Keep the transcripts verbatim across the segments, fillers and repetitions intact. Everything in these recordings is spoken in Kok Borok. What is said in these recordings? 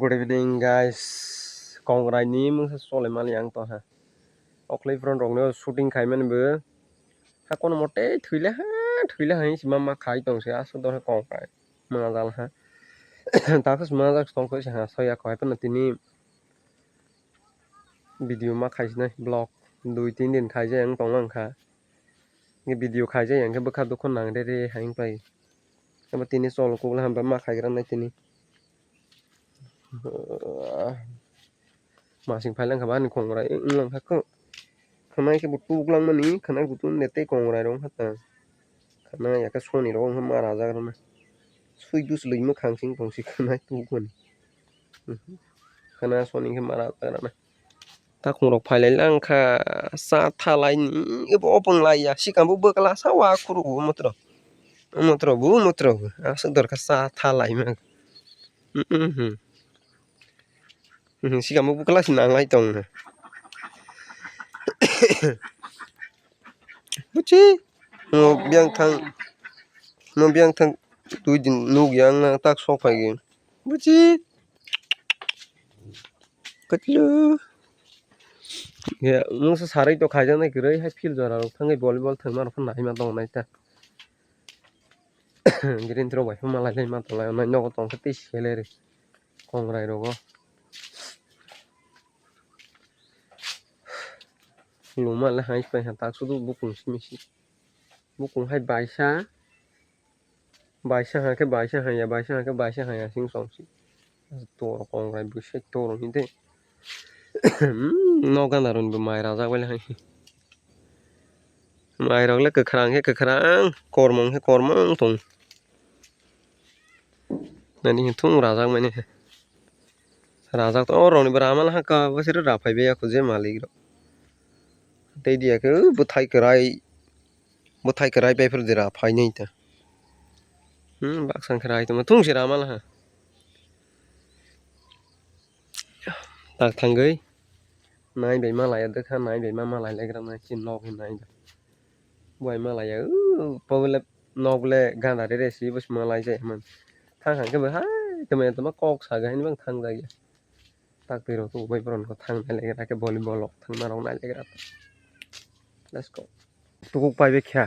Good evening, guys. Kongrai ni mungsa chole mali ang tongha. Oklai front rok no shooting khai mani bo. Ha kono mote thwile ha, thwile ha hinwi ma ma khai tong se aswk dor kongrai. Ma jal ha. Takhe ma jak tong khe ha soya khai phano tini video ma khai sinai vlog dui tin din khai je ang tong lang kha. Video khai je ang khe bwkha dukhu nang re re hai wng pai. Abo tini chol kuk la hamba ma khai gra nai tini. Masing phai lang kha ba ani kongrai wng lang kha kho. Khwnai khe bo tuk lang mani, khwnai bo tuk de tei kongrai rok wng kha ta. Khwnai ya khe soni rok wng kha ma rajak rok na. Sui dus lwi mwkhang sing tong si khwnai tuk mani. Khwnai soni khe ma rajak rok na. Takung rok phai lai lang kha, cha tha lai ni, ebo opong lai ya, sikang bo bwkla sa wa khuru bo motro. Motro bo, motro bo, aswk dor kha cha tha lai ma. Sikang bo bwkla se nang lai tong. Buchi, mo biang thang, mo biang thang, tui din nuk yang na tak sok phai ge. Buchi. Katlu. Ya, mungsa sarai to khaijak nai kwrwi hai field jora rok thangwi volleyball thwngma rok phano nai ma tong nai ta. Green throw bai phano malai lai ma tong lai nai nogo tong khe tei sele re. Kongrai rogo. Luma le hai pai ha tak sudu bukung simi si. Bukung hai baisa. Baisa ha khe baisa ha ya, baisa ha khe baisa ha ya sing song si. Toro kongrai bwsai toro hinte. Hmm, no gana roni bo mai rajak bai hai. Mai rok le kwkhrang khe kwkhrang, kormong khe kormong tong. Nani thung rajak mani. Rajak to, o rokni bo rama lahaka, bo sero raphai bai ya kho je malik rok. Tei diya khe, o bwthai kwrai, bwthai kwrai bai phuru de raphai nai ta. Hmm, baksa kwrai tongma thung se rama laha. Tak thangwi, nai bai ma laya dekha, nai bai ma ma lai lai gra nai, chin nok hin nai bai. Bo hai ma laya, o, bo le nok le ganda re re si, bo si ma lai jai man. Thang thang khe bo hai, tamo tamo kok sa ga hin bang thang jai ya. Tak twi rok tubu bai boron kho thang nai lai gra khe volleyball rok thang ma rok nai lai gra. Let's go. Tukuk pai be kha.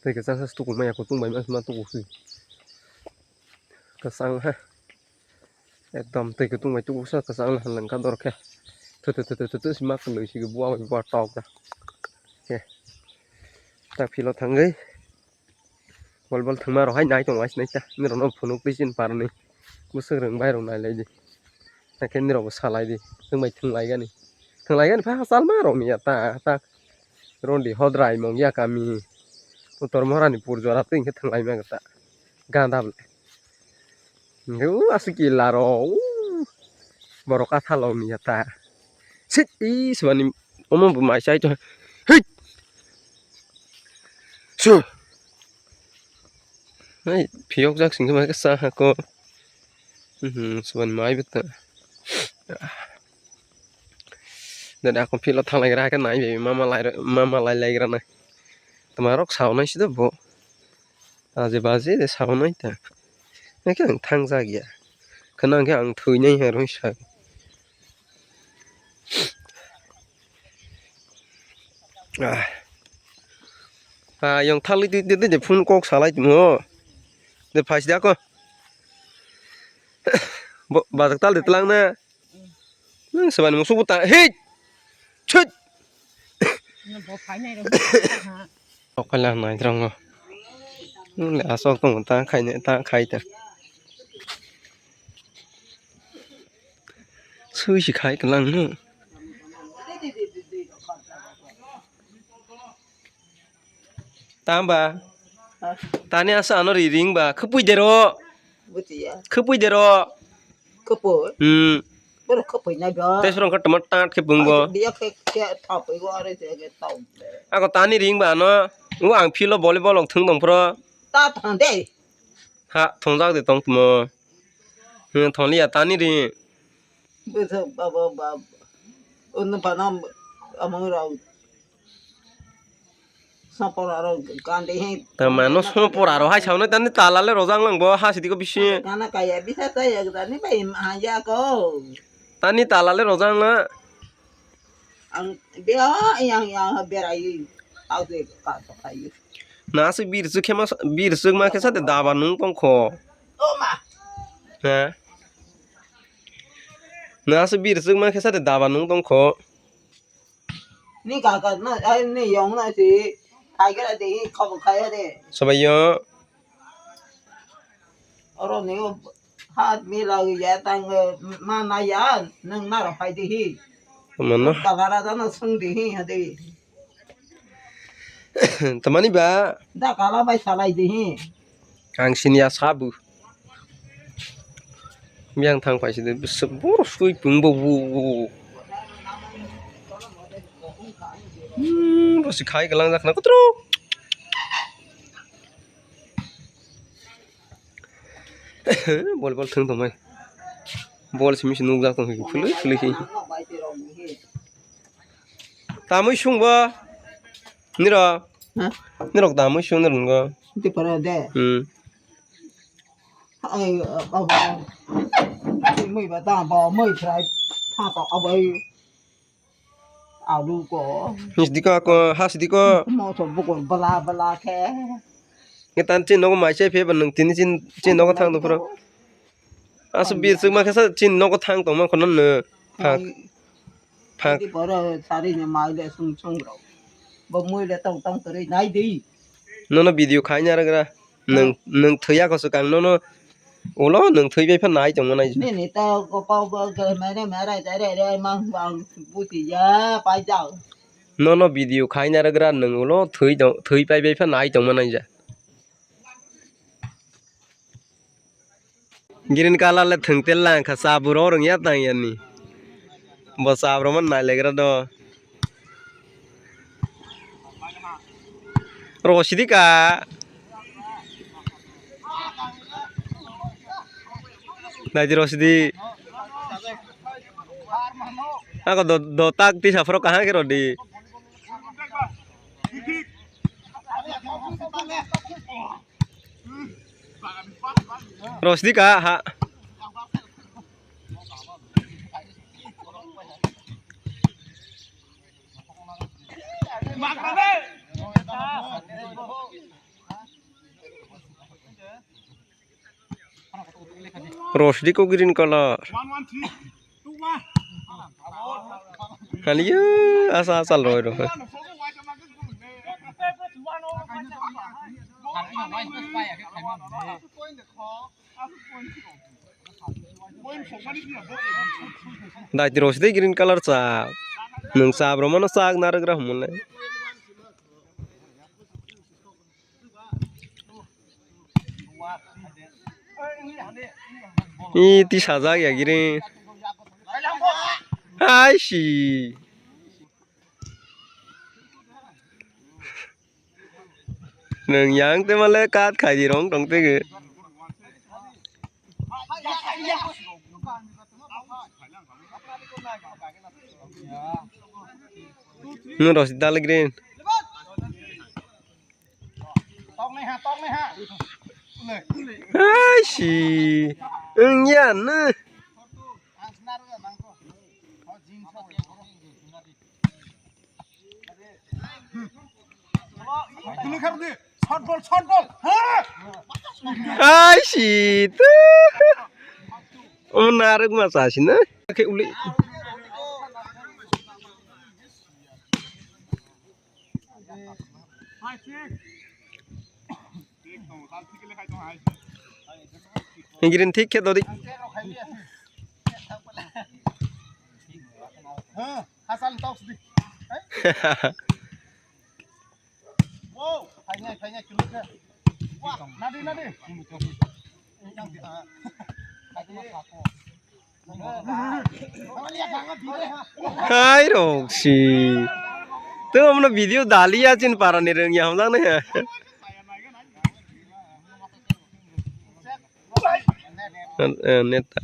Tei kwchang sa tukuk maya kutung bai ma tukuk si. Kwchang ha. Ekdom twi kutung bai tukuk sa kwchang na lang ka dor khe. Thu thu thu thu thu si ma kwlwi si buwa bai buwa tok da. Khe. Tak philo thangwi. Volleyball thwngma rok hai nai tongo, nai ta. Nini rok no phunuk twi chin par ni. Bwswk rwng bai rok nai lai di. Hakhe nini rok bo salai di. Thwng bai thwng lai gani. Thwng lai gani pha salma rok ni ya ta ta. Rondi hodrai mong ya kami. Uttor Moharani pur jora twi hwnkhe thwng lai ma ta. Ganda ble. Hwnkhe u aswk kila rok u borok kathalo wngya ta. Sit, i swbani omo bo mai chai to. Hit! Su! Hai, phiyok jak singkhe mai khe cha ha ko. Mhm, swbani mai bo ta. Dada akon philo thanglai gra khe nai bai mama lai, mama lai lai gra nai. Tama rok saunai sido bo. Aje baje de saunai ta. Hwnkhe ang thangjak ya. Khwna hwnkhe ang thwinai hai rwi sa. Ah. Ah, yang thali di, di, di, di, phone kok salai timo. De phai sida ko. Bo, bajak tal de tlang na. Nang sebani musuh buta. Hei! Chut! Okai lah nai drang lo. Nang le asok tong ta khai ne ta khai ta. Sui si khai kelang no. Tamba. Tani asa ano ri ring ba. Khupui dero. Bujiya. Khupui dero. Khupui. Hmm. Boro khupui nai ba. Tes rong kha tomat tat khe bung bo. Dia khe khe thapui go are je ge tau. Ako tani ring ba ano. U ang philo volleyball ong thung dong pro. Ta thang de. Ha thongjak de tong tumo. Hmm, thongliya tani ring. Bwswk baba bab. Ono bana amang rok. Sopor aro kandi he. Tama no sopor aro hai saunai tani tala le rojak lang bo ha sidi ko bisi. Kana kaya bisa saya tani bai haya ko. Tani tala le rojak na. Ang dia yang yang berai. Au de ka to kai. Na aswk bir swk khe ma, bir swk ma khe sa de daba nung tong kho. O ma. He. Na aswk bir swk ma khe sa de daba nung tong kho. Ni kaka na ai ni yong na si khai khe de hi khabo khai de. Sabai yo. Oro ni hat mi la ya tang ma na ya nang na ra phai de hi. Mano. Kaka ra da na sung de hi ha de. Tamani ba? Da kala bai salai de hi. Ang sini ya sabu. Biang thang pai sini boro sui pung bo bu bu. Hmm, bo si khai galang jak na kutru. Bol bol thung tong mai. Bol simi si nuk jak tong phului phului hi. Tamui sung bo. Niro. Ha? Nirok tamui sung nirok ngo. Di paro de. Hmm. Ai, abo. Mui ba ta ba mui fry. Ha to abo. Alu ko. Nis diko ako has diko. Mo to buko bala bala khe. Ngetan chin nogo mai se phe ban nung tini chin chin nogo thang do phuro. Asu bir suk ma khe sa chin nogo thang tong ma khono no. Phak. Phak. Di poro sari ni mai le sung sung ro. Bo mui le tong tong teri nai di. Nono video khai nya ragra. Nwng, nwng thwi ya kosok ang nono ulo nwng thwi bai pha nai tongma nai. Nini to ko ko bo ge mere mere jai re re mang bang buti ya pai jao. Nono video khai na ragra nwng ulo thwi tong, thwi pai bai pha nai tongma nai ja. Green color le thwng tel lang kha, chaburo rwng ya tang yani. Bo chaburo man nai legra do. Rosidi ka. Naidi rosidi. Ako do, do tak tisa phoro kahang ke rodi. Rosdi ka ha. Rosdi ko green color. Haliyo asa asa loi rok. Dai tiro side green color cha. Nung cha bro mano cha na rwgra humle. Ih, ti sajak ya gini. Hai si. Nung yang te male kat khai di rong tong te ge. Nung rosdi dal green. Hai si. Eng ya na. Hai si. Tu. O naruk ma sa si na. Ke uli. Hinggirin thik khe dodi. Hai rok si. Tu amno video dali ya chin para ni reng ya hamjang ne. Eh, neta.